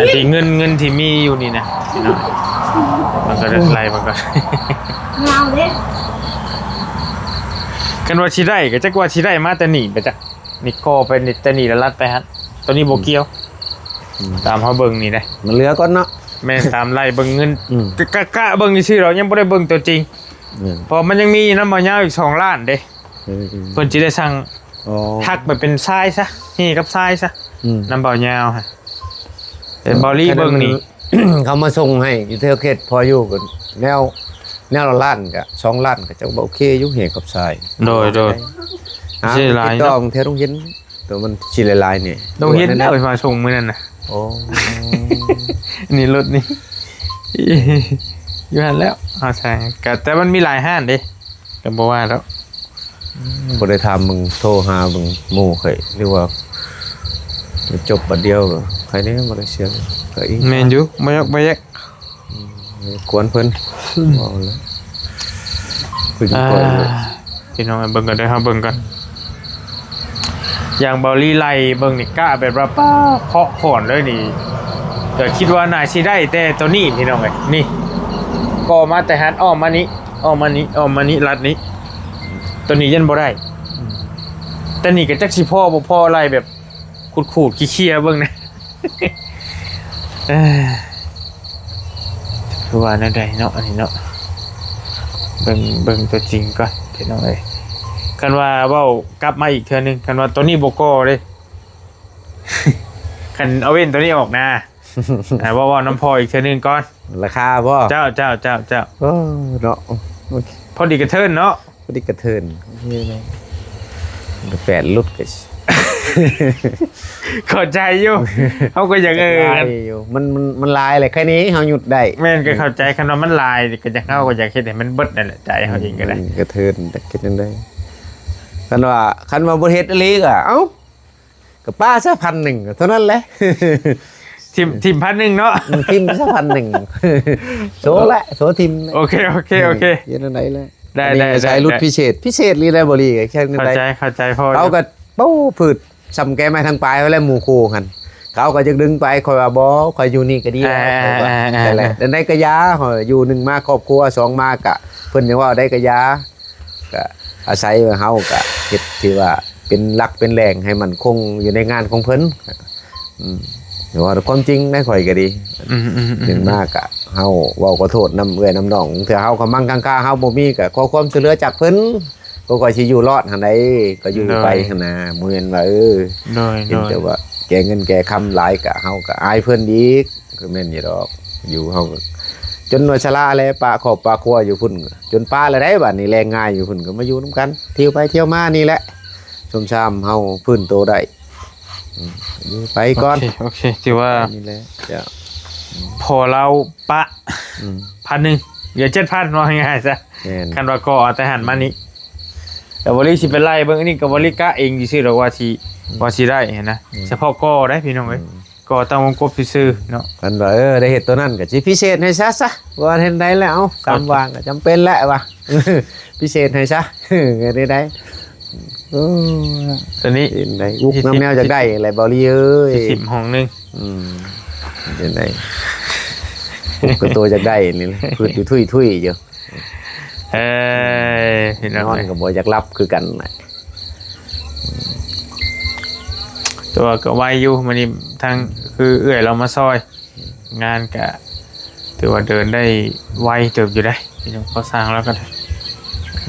ອາ ທີ່ເງິນ ເງິນທີ່ມີຢູ່ນີ້ນະ ພີ່ນ້ອງ ມັນກໍໄລ່ມັນກໍ ຍາວເດ້. ຄັນວ່າຊິໄດ້ກໍຈັກວ່າຊິໄດ້ມາແຕ່ນີ້ໄປຈັກ ນີ້ກໍໄປນີ້ ແຕ່ນີ້ລະລັດໄປຫັ້ນ ໂຕນີ້ບໍ່ກ່ຽວ. ອືມ ຕາມເຮົາເບິ່ງນີ້ເດ້ ມັນເຫຼືອກ່ອນເນາະ. ແມ່ນ ຕາມໄລ່ເບິ່ງເງິນ ອືມ ກະ ກະ ກະເບິ່ງຊື່ໆດອກ ຍັງບໍ່ໄດ້ເບິ່ງຕົວຈິງ. ແມ່ນ ເພາະມັນຍັງມີນຳບ່າວຍາວອີກສອງລ້ານເດ້. ເອີ ເພິ່ນຊິໄດ້ສັ່ງ ອໍ ຫັກໄປເປັນຊາຍຊະ ເຮ່ກັບຊາຍຊະ. ອືມ ນຳບ່າວຍາວຫັ້ນ ເຫັນບ່າວລີເບິ່ງນີ້ ເຂົາມາສົ່ງໃຫ້ຢູ່ແຖວເຂດພໍຢູ່ ກໍແນວ ແນວລະລ້ານ ກໍສອງລ້ານ ກໍຈະວ່າໂອເຄຢູ່ ເຮ່ກັບຊາຍ. ໂດຍ ໂດຍ ຫາ ເສຍຫຼາຍເນາະ ຕິດຕໍ່ແຖວໂຮງຮຽນ ໂຕມັນຊິຫຼາຍໆນີ້ ໂຮງຮຽນແລ້ວ ມາສົ່ງມື້ນັ້ນນະ. ໂອ້ ນີ້ລົດນີ້ ຢູ່ຫັ້ນແລ້ວ ເອົາໃສ່ ກໍ ແຕ່ມັນມີຫຼາຍຮ້ານເດ້ ກໍບໍ່ວ່າດອກ. ອືມ ບໍ່ໄດ້ຖາມເບິ່ງ ໂທຫາເບິ່ງໝູ່ຂ້ອຍ ຫຼືວ່າຈົບບັດດຽວ ໃຄແນ່ ບໍ່ໄດ້ເສຍ ກໍອີກ. ແມ່ນຢູ່ ບໍ່ຢາກ ບໍ່ຢາກ ອືມ ກວນເພິ່ນ ອືມ ເວົ້າແລ້ວ ຄືຊິປ່ອຍເລີຍ. ອ່າ ພີ່ນ້ອງເອີຍ ເບິ່ງກ່ອນເດີ ເຮົາເບິ່ງກ່ອນ. ຢ່າງເບົາລີໄລ່ເບິ່ງນີ້ ກະແບບວ່າ ປ້າ ເຄາະຂອນເລີຍນີ້ ກໍຄິດວ່າໜ້າຊິໄດ້ແຕ່ໂຕນີ້ ພີ່ນ້ອງເອີຍ. ນີ້ ກໍມາແຕ່ຫັ້ນ ອ້ອມມານີ້ ອ້ອມມານີ້ ອ້ອມມານີ້ ລັດນີ້ ໂຕນີ້ຍັງບໍ່ໄດ້. ອືມ ແຕ່ນີ້ກໍຈັກຊິພໍບໍ່ພໍ ໄລ່ແບບຂູດໆ ເຄຍໆ ເບິ່ງນະ. ເອີ ຄືວ່າແນວໃດເນາະ ອັນນີ້ເນາະ ເບິ່ງ ເບິ່ງຕົວຈິງກ່ອນ ພີ່ນ້ອງເອີຍ. ຄັນວ່າເວົ້າກັບມາອີກເທື່ອໜຶ່ງ ຄັນວ່າໂຕນີ້ບໍ່ກໍ່ເດ້ ຄັນເອົາເວັ້ນໂຕນີ້ອອກນະ ອ່າ ເວົ້າ ເວົ້ານຳພໍ່ອີກເທື່ອໜຶ່ງກ່ອນ. ລາຄາບໍ່? ເຈົ້າ ເຈົ້າ ເຈົ້າ ເຈົ້າ. ເອີ ເນາະ ໂອເຄ ພໍດີກະເທີນເນາະ ພໍດີກະເທີນ. ໂອເຄເນາະ ແປດຫຼຸດກໍ ເຂົ້າໃຈຢູ່ ເຮົາກໍຢາກ ເອີ ຫຼາຍຢູ່ ມັນ ມັນ ມັນຫຼາຍແຫຼະ ແຄ່ນີ້ເຮົາຢຸດໄດ້. ແມ່ນ ກໍເຂົ້າໃຈ ຄັນວ່າມັນຫຼາຍກໍຢາກ ເຮົາກໍຢາກເຮັດໃຫ້ມັນເບິດນັ້ນແຫຼະ ໃຈເຮົາເອງກໍໄດ້ ມັນກະເທີນ ຈັກເຮັດຈັ່ງໃດ. ຄັນວ່າ ຄັນວ່າບໍ່ເຮັດອີ່ຫຼີກໍ ເອົ້າ ກໍປະຊະພັນໜຶ່ງ ເທົ່ານັ້ນແຫຼະ ຖິ້ມ ຖິ້ມພັນໜຶ່ງເນາະ ຖິ້ມຊະພັນໜຶ່ງ ໂຊແຫຼະ ໂຊຖິ້ມ. ໂອເຄ ໂອເຄ ໂອເຄ ເຮັດຈັ່ງໃດແຫຼະ. ໄດ້ ໄດ້ ໄດ້ ໃຊ້ລຸດ ໄດ້ ພິເສດ ພິເສດອີ່ຫຼີໄດ໋ ບໍ່ລີ ແຄ່ນັ້ນໄດ໋ ເຂົ້າໃຈ ເຂົ້າໃຈ ພໍຢູ່ ເຮົາກໍ ໂອ້ ພືດ ສ່ຳແກ່ໄມ້ທາງປາຍແລ້ວ ໝູ່ຄູ່ຫັ້ນ ເຂົາກໍຢາກດຶງໄປ ຂ້ອຍວ່າ ບໍ່ ຂ້ອຍຢູ່ນີ້ກໍດີແລ້ວ ເອີ ຂ້ອຍວ່າ ເອີ ເອີ ນັ້ນແຫຼະ ເອີ ໃດໆກໍຢ່າ ຂ້ອຍຢູ່ ໜຶ່ງມາຄອບຄົວ ສອງມາກະ ເພິ່ນຍັງເວົ້າໄດ້ກໍຢ່າ ກະອາໄສວ່າເຮົາກະເຮັດທີ່ວ່າເປັນຫຼັກເປັນແຫຼ່ງໃຫ້ໝັ້ນຄົງຢູ່ໃນງານຂອງເພິ່ນ. ອືມ ເວົ້າຄວາມຈິງນະ ຂ້ອຍກະດີ ອືມໆໆ ເປັນມາກະເຮົາເວົ້າຂໍໂທດນຳເອື້ອຍນຳນ້ອງ ເທື່ອເຮົາກຳລັງກາງຄາເຮົາບໍ່ມີ ກະຂໍຄວາມຊ່ວຍເຫຼືອຈາກເພິ່ນ ກໍຂ້ອຍຊິຢູ່ລອດຫັ້ນໃດ ກໍຢູ່ໄປ ໂດຍ ຫັ້ນນະ ບໍ່ແມ່ນວ່າ ເອີ ໂດຍ ເຫັນແຕ່ວ່າແກ່ເງິນແກ່ຄຳຫຼາຍ ກະເຮົາກະອາຍເພິ່ນອີກ ກໍແມ່ນຢູ່ດອກ ຢູ່ເຮົາກໍຈົນວ່າຊະລາແລ້ວ ປະຄອບປະຄົວຢູ່ພຸ້ນ ຈົນປະແລ້ວໃດ໋ ບາດນີ້ແລງງາຍຢູ່ພຸ້ນ ກໍມາຢູ່ນຳກັນ ທ່ຽວໄປທ່ຽວມານີ້ແຫຼະ ຊົມຊາມເຮົາຟື້ນໂຕໄດ້ ອືມ ຢູ່ໄປກ່ອນ ໂອເຄ ໂອເຄ ຖືວ່ານີ້ແຫຼະ ເຈົ້າ ພໍລາວປະ ອືມ ພັນໜຶ່ງ ເຫຼືອເຈັດພັນ ວ່າງ່າຍໆຊະ ແມ່ນ ຄັນວ່າກໍເອົາແຕ່ຫັ້ນມານີ້ ແຕ່ບໍ່ລີຊິໄປໄລ່ເບິ່ງ ອັນນີ້ກໍບໍ່ລີກະເອງຊື່ໆດອກວ່າຊິ ອືມ ວ່າຊິໄດ້ຫັ້ນນະ ອືມ ສະເພາະກໍໄດ໋ ພີ່ນ້ອງເອີຍ ອືມ ກໍຕັ້ງວົງກົບຊື່ໆເນາະ ຄັນວ່າ ເອີ ໄດ້ເຮັດໂຕນັ້ນກໍຊິພິເສດໃຫ້ຊະ ຊະ ວ່າເຮັດໃດແລ້ວ ເອົ້າ ຕາມວ່າງກໍຈຳເປັນແຫຼະວ່າ ພິເສດໃຫ້ຊະ ເຮັດໄດ້ ໂອ້ ຕອນນີ້ເປັນໄດ ອຸກນຳແນວຢາກໄດ້ແຫຼະ ເບົາລີເອີຍ ສິບຫ້ອງໜຶ່ງ ອືມ ເປັນໄດ ອຸກກໍໂຕຢາກໄດ້ນີ້ແຫຼະ ພືດຢູ່ທຸຍໆຢູ່ ເອີຍ ພີ່ນ້ອງ ນອນກໍບໍ່ຢາກຫຼັບຄືກັນນະ ແຕ່ວ່າກໍໄວຢູ່ ມື້ນີ້ທັງຄືເອື້ອຍລາວມາຊ່ອຍ ງານກະຖືວ່າເດີນໄດ້ໄວເຕີບຢູ່ເດ້ ພີ່ນ້ອງ ພໍສ້າງແລ້ວກໍໄດ້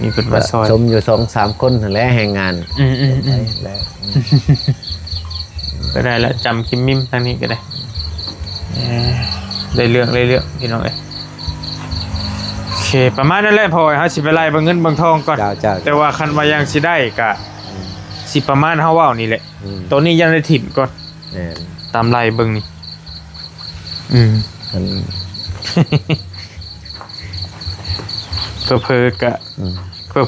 ມີເພິ່ນມາຊ່ອຍ ສົມຢູ່ສອງສາມຄົນຫັ້ນແຫຼະແຮງງານ ອືມໆໆ ໄດ້ແລ້ວ ອືມ ກໍໄດ້ລະ ຈຳກິມມິມທາງນີ້ກໍໄດ້ ເອີ ໄດ້ເລື່ອງ ໄດ້ເລື່ອງ ພີ່ນ້ອງເອີຍ ໂອເຄ ປະມານນັ້ນແຫຼະ ພໍ່ເອີຍ ເຮົາຊິໄປໄລ່ເບິ່ງເງິນເບິ່ງທອງກ່ອນ ເຈົ້າໆ ແຕ່ວ່າຄັນວ່າຍັງຊິໄດ້ກະ ອືມ ຊິປະມານເຮົາເວົ້ານີ້ແຫຼະ ອືມ ໂຕນີ້ຍັງໄດ້ຖິ້ມກ່ອນ ແມ່ນ ຕາມໄລ່ເບິ່ງນີ້ ອືມ ອັນ ເຜີໆກະ ອືມ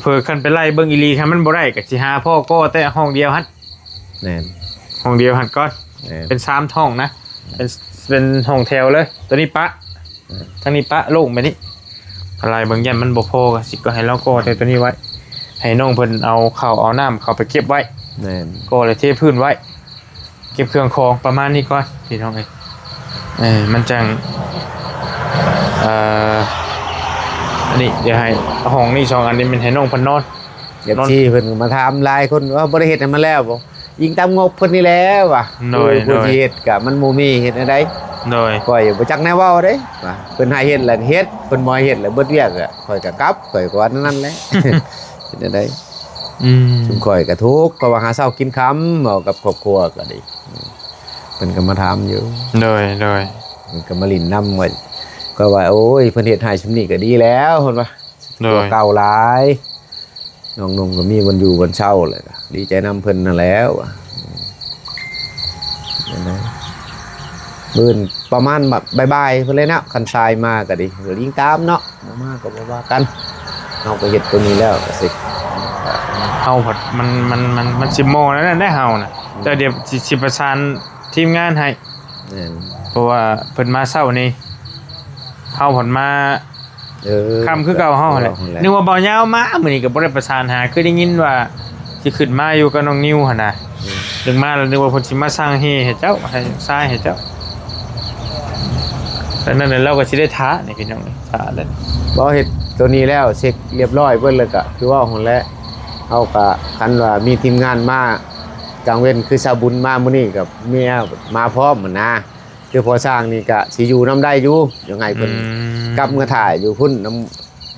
ເຜີໆຄັນໄປໄລ່ເບິ່ງອີ່ຫຼີ ຄັນມັນບໍ່ໄດ້ກະຊິຫາພໍກໍແຕ່ຫ້ອງດຽວຫັ້ນ ແມ່ນ ຫ້ອງດຽວຫັ້ນກ່ອນ ແມ່ນ ເປັນສາມຫ້ອງນະ ເປັນ ເປັນຫ້ອງແຖວເລີຍ ໂຕນີ້ປະ ອືມ ທາງນີ້ປະໂລ່ງໄປນີ້ ໄລ່ເບິ່ງ ຢ້ານມັນບໍ່ພໍ ກໍຊິກໍໃຫ້ລາວກໍ່ແຕ່ໂຕນີ້ໄວ້ ໃຫ້ນ້ອງເພິ່ນເອົາເຂົ້າເອົານ້ຳເຂົ້າໄປເກັບໄວ້ ແມ່ນ ກໍ່ແລ້ວເທພື້ນໄວ້ ເກັບເຄື່ອງຂອງປະມານນີ້ກ່ອນ ພີ່ນ້ອງເອີຍ ເອີ ມັນຈັ່ງ ເອີ ອັນນີ້ ດຽວໃຫ້ຫ້ອງນີ້ສອງອັນນີ້ ແມ່ນໃຫ້ນ້ອງເພິ່ນນອນ ເອັຟຊີ ເພິ່ນກໍມາຖາມຫຼາຍຄົນວ່າ ບໍ່ໄດ້ເຮັດໃຫ້ມັນແລ້ວບໍ່? ອີງຕາມງົບເພິ່ນນີ້ແຫຼະວ່າ ໂດຍ ໂດຍ ຜູ້ທີ່ເຮັດກະມັນບໍ່ມີ ເຮັດແນວໃດ? ໂດຍ ຂ້ອຍບໍ່ຈັກແນວເວົ້າເດ້ ວ່າເພິ່ນໃຫ້ເຮັດແລ້ວເຮັດ ເພິ່ນບໍ່ໃຫ້ເຮັດແລ້ວເບິດວຽກ ຂ້ອຍກະກັບ ຂ້ອຍກໍວ່າແນວນັ້ນແຫຼະ ເຮັດແນວໃດ? ອືມ ຊຸມຂ້ອຍກະທຸກ ເພາະວ່າຫາເຊົ້າກິນຄ່ຳ ເວົ້າກັບຄອບຄົວກໍດີ ເພິ່ນກໍມາຖາມຢູ່ ໂດຍ ໂດຍ ເພິ່ນກໍມາຫຼິ້ນນຳ ຂ້ອຍວ່າ ໂອ້ຍ ເພິ່ນເຮັດໃຫ້ຊ່ຳນີ້ກໍດີແລ້ວ ເພິ່ນວ່າ ໂດຍ ຕົວະເກົ່າຫຼາຍ ນ້ອງໜຸ່ມກໍມີບ່ອນຢູ່ບ່ອນເຊົາແລ້ວ ດີໃຈນຳເພິ່ນຫັ້ນແຫຼະ ມື້ອື່ນປະມານບ່າຍໆ ພຸ້ນແຫຼະເນາະ ຄັນຊາຍມາກໍດີ ກໍອີງຕາມເນາະ ບໍ່ມາກໍບໍ່ວ່າກັນ ເຮົາກໍເຮັດຕົວນີ້ແລ້ວກໍຊິ ເຮົາພັດ ມັນ ມັນ ມັນ ມັນຊິມໍ່ແນວນັ້ນແຫຼະເຮົານະ ອືມ ແຕ່ດຽວຊິ ຊິປະສານທີມງານໃຫ້ ແມ່ນ ເພາະວ່າເພິ່ນມາເຊົ້ານີ້ ເຮົາພັດມາ ເອີ ຄ່ຳຄືເກົ່າເຮົາຫັ້ນແຫຼະ ເຮົາຫັ້ນແຫຼະ ນຶກວ່າບ່າວຍາວມາ ມື້ນີ້ກໍບໍ່ໄດ້ປະສານຫາ ຄືໄດ້ຍິນວ່າຊິຂຶ້ນມາຢູ່ກັບນ້ອງນິວຫັ້ນນະ ອືມ ນຶກມາແລ້ວ ນຶກວ່າເພິ່ນຊິມາສັ່ງແຮ່ໃຫ້ເຈົ້າ ໃຫ້ຊາຍໃຫ້ເຈົ້າ ແລ້ວນັ້ນແຫຼະ ລາວກໍຊິໄດ້ຖ້ານີ້ພີ່ນ້ອງ ຖ້າແລ້ວ ບໍ່ເຮັດໂຕນີ້ແລ້ວ ເຊັກລຽບຮ້ອຍເບິດແລ້ວ ກໍຄືເວົ້າຫັ້ນແຫຼະ ເຮົາກໍ ຄັນວ່າມີທີມງານມາກາງເວັນ ຄືຊາວບຸນມາມື້ນີ້ ກໍເມຍມາພ້ອມຫັ້ນນະ ຄືພໍ່ຊ່າງນີ້ກະຊິຢູ່ນຳໄດ້ຢູ່ ຍັງໃຫ້ເພິ່ນ ອືມ ກັບເມືອຖ່າຍຢູ່ພຸ້ນນຳ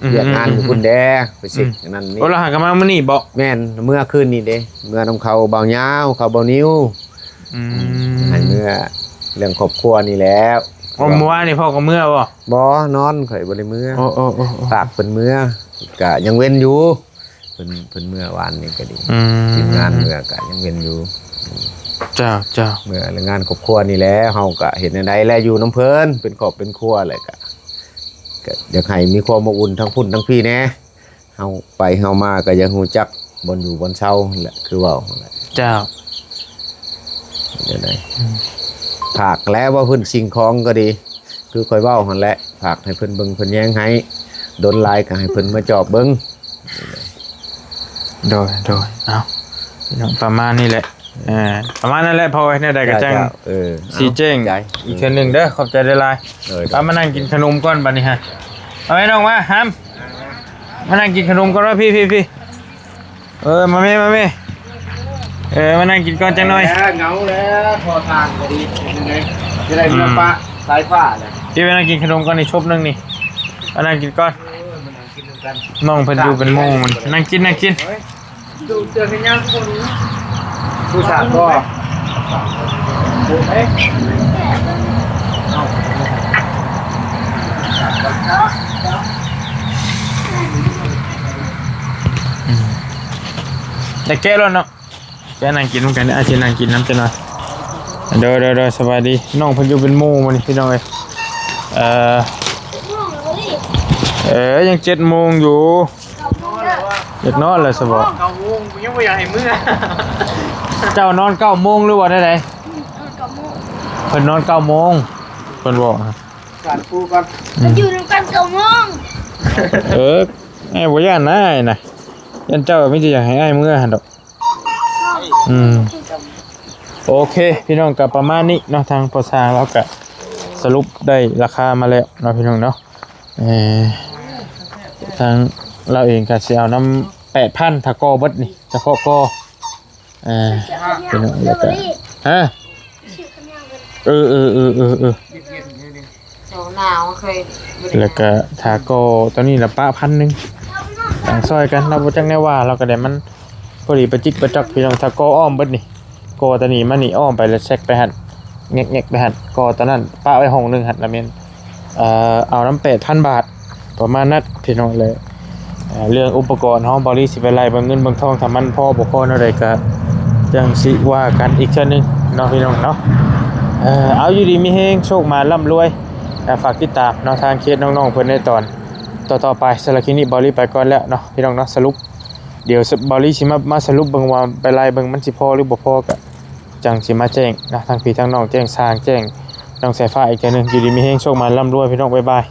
ອືມ ວຽກງານຢູ່ພຸ້ນແດ່ ໄປເຊັກ ອືມ ອັນນັ້ນນີ້ ໂອ້ ລາວຫາກະມາມື້ນີ້ບໍ? ແມ່ນ ເມືອຄືນນີ້ເດ້ ເມືອນຳເຂົາບ່າວຍາວ ເຂົາບ່າວນິວ ອືມ ໃຫ້ເມືອເລື່ອງຄອບຄົວນີ້ແຫຼະ ໂອ້ ມື້ວານນີ້ພໍ່ກໍເມືອບໍ? ບໍ່ ນອນ ຂ້ອຍບໍ່ໄດ້ເມືອ ໂອ້ ໂອ້ ໂອ້ ໂອ້ ຝາກເພິ່ນເມືອ ກະຍັງເວັ້ນຢູ່ พิ่ນ ເພິ່ນເມືອວານນີ້ກໍດີ ອືມ ທີມງານເມືອກໍຍັງເຫັນຢູ່. ເຈົ້າ ເຈົ້າ ເມືອແລ້ວງານຄອບຄົວນີ້ແຫຼະ ເຮົາກໍເຮັດແນວໃດແລະ ຢູ່ນຳເພິ່ນເປັນຄອບເປັນຄົວແຫຼະ ກໍ ກໍຢາກໃຫ້ມີຄວາມອົບອຸ່ນທັງພຸ້ນທັງພີແດ່. ເຮົາໄປເຮົາມາກໍຢາກຮູ້ຈັກບ່ອນຢູ່ບ່ອນເຊົາແຫຼະ ຄືເວົ້າຫັ້ນແຫຼະ. ເຈົ້າ ແນວໃດ ອືມ ຝາກແຫຼະ ວ່າເພິ່ນສິ່ງຂອງກໍດີ ຄືຂ້ອຍເວົ້າຫັ້ນແຫຼະ ຝາກໃຫ້ເພິ່ນເບິ່ງເພິ່ນແຍງໃຫ້ ດົນຫຼາຍກໍໃຫ້ເພິ່ນມາຈອບເບິ່ງ. ໂດຍ ໂດຍ ເອົາ ປະມານນີ້ແຫຼະ ເອີ ປະມານນັ້ນແຫຼະ ເພາະວ່າແນວໃດກໍຈັ່ງ ເຈົ້າ ເອີ ຊີ້ແຈງ ເອົາ ຂອບໃຈ ອີກເທື່ອໜຶ່ງເດີ ຂອບໃຈຫຼາຍໆ. ໂດຍ ເອົາ ມານັ່ງກິນຂະໜົມກ່ອນບັດນີ້ຮະ ເອົາ ໃຫ້ນ້ອງມາ ຫຳ ມານັ່ງກິນຂະໜົມກ່ອນ ມາພີ້ ພີ້ ພີ້ ເອີ ມາແມ່ ມາແມ່ ເອີ ມານັ່ງກິນກ່ອນຈັກໜ່ອຍ. ເອີ ເຫງົາແລ້ວ ພໍທາງກໍດີ ເປັນຈັ່ງໃດ ຈະໄດ້ເມືອ ອືມ ປະສາຍຟ້າແລ້ວ. ເອີ ມານັ່ງກິນຂະໜົມກ່ອນນີ້ ຊົບໜຶ່ງນີ້ ມານັ່ງກິນກ່ອນ. ເອີ ມານັ່ງກິນນຳກັນ ນ້ອງເພິ່ນຢູ່ເປັນໝູ່ມັນ ນັ່ງກິນ ນັ່ງກິນ. ໂອ້ຍ ດູເສືອແຂນຍາວທຸກຄົນ ຜູ້ສາວກໍ ອືມ ແຕ່ແກະແລ້ວເນາະ ແກະນັ່ງກິນນຳກັນ ອ້າຍຊິນັ່ງກິນນຳຈັກໜ່ອຍ. ໂດຍ ໂດຍ ໂດຍ ສະບາຍດີ ນ້ອງເພິ່ນຢູ່ເປັນໝູ່ມື້ນີ້ພີ່ນ້ອງເອີຍ. ເອີ ເອີ ຍັງເຈັດໂມງຢູ່. ຢາກນອນແລ້ວຊະບໍ? ເກົ້າໂມງ ຍັງບໍ່ຢາກໃຫ້ເມືອ. ເຈົ້ານອນເກົ້າໂມງ ຫຼືວ່າແນວໃດ? ອືມ ນອນເກົ້າໂມງ ເພິ່ນນອນເກົ້າໂມງ ເພິ່ນບອກ. ການປູກ່ອນ ອືມ ຢູ່ນຳກັນເກົ້າໂມງ. ເອີ ອ້າຍບໍ່ຢ້ານນະ ອ້າຍນະ ຢ້ານເຈົ້າມີແຕ່ຢາກໃຫ້ອ້າຍເມືອຫັ້ນດອກ. ອືມ ໂອເຄ ພີ່ນ້ອງ ກໍປະມານນີ້ເນາະ ທາງພໍ່ຊ່າງລາວກໍສະຫຼຸບໄດ້ລາຄາມາແລ້ວເນາະ ພີ່ນ້ອງເນາະ. ເອີ ທາງລາວເອງກໍຊິເອົານຳແປດພັນ ຖ້າກໍ່ເບິດນີ້ ສະເພາະກໍ່ ເອີ ພີ່ນ້ອງ ແລ້ວກໍ ຮະ ເອີ ເອີ ເອີ ເອີ ເອີ ໜາວເຄີຍ ແລ້ວກະຖ້າກໍ່ຕົວນີ້ລະປະພັນໜຶ່ງ ຕ່າງຊ່ອຍກັນ ລາວບໍ່ຈັກແນວວ່າ ລາວກະໄດ້ມັນພໍດີປະຈິກປະຈອກ ພີ່ນ້ອງ. ຖ້າກໍ່ອ້ອມເບິດນີ້ ກໍ່ຕົວນີ້ມານີ້ ອ້ອມໄປແລ້ວແຊັກໄປຫັ້ນ ແງກໆໄປຫັ້ນ ກໍ່ຕົວນັ້ນປະໄວ້ຫ້ອງໜຶ່ງຫັ້ນ ລະແມ່ນ ເອີ ເອົານຳແປດພັນບາດ ປະມານນັ້ນ ພີ່ນ້ອງເອີຍ. ເອີ ເລື່ອງອຸປະກອນເຮົາ ບ່າວລີຊິໄປໄລ່ເບິ່ງເງິນເບິ່ງທອງ ຖ້າມັນພໍບໍ່ພໍແນວໃດກະຈັ່ງຊິວ່າກັນອີກເທື່ອໜຶ່ງເນາະ ພີ່ນ້ອງເນາະ. ເອີ ເອົາ ຢູ່ດີມີແຮງ ໂຊກໝານ ລ່ຳລວຍ ແລະ ຝາກຕິດຕາມເນາະ ທາງເພຈນ້ອງໆເພິ່ນໃນຕອນຕໍ່ໆໄປ. ສຳລັບຄລິບນີ້ ບ່າວລີໄປກ່ອນແລ້ວເນາະ ພີ່ນ້ອງເນາະ. ສະຫຼຸບ ດຽວ ສ- ບ່າວລີຊິມາ ມາສະຫຼຸບເບິ່ງວ່າໄປໄລ່ເບິ່ງມັນຊິພໍຫຼືບໍ່ພໍ ກະຈັ່ງຊິມາແຈ້ງເນາະ ທາງພີ່ທາງນ້ອງ ແຈ້ງຊ່າງ ແຈ້ງນ້ອງສາຍຟ້າອີກເທື່ອໜຶ່ງ. ຢູ່ດີມີແຮງ ໂຊກໝານ ລ່ຳລວຍ ພີ່ນ້ອງ ບາຍບາຍ.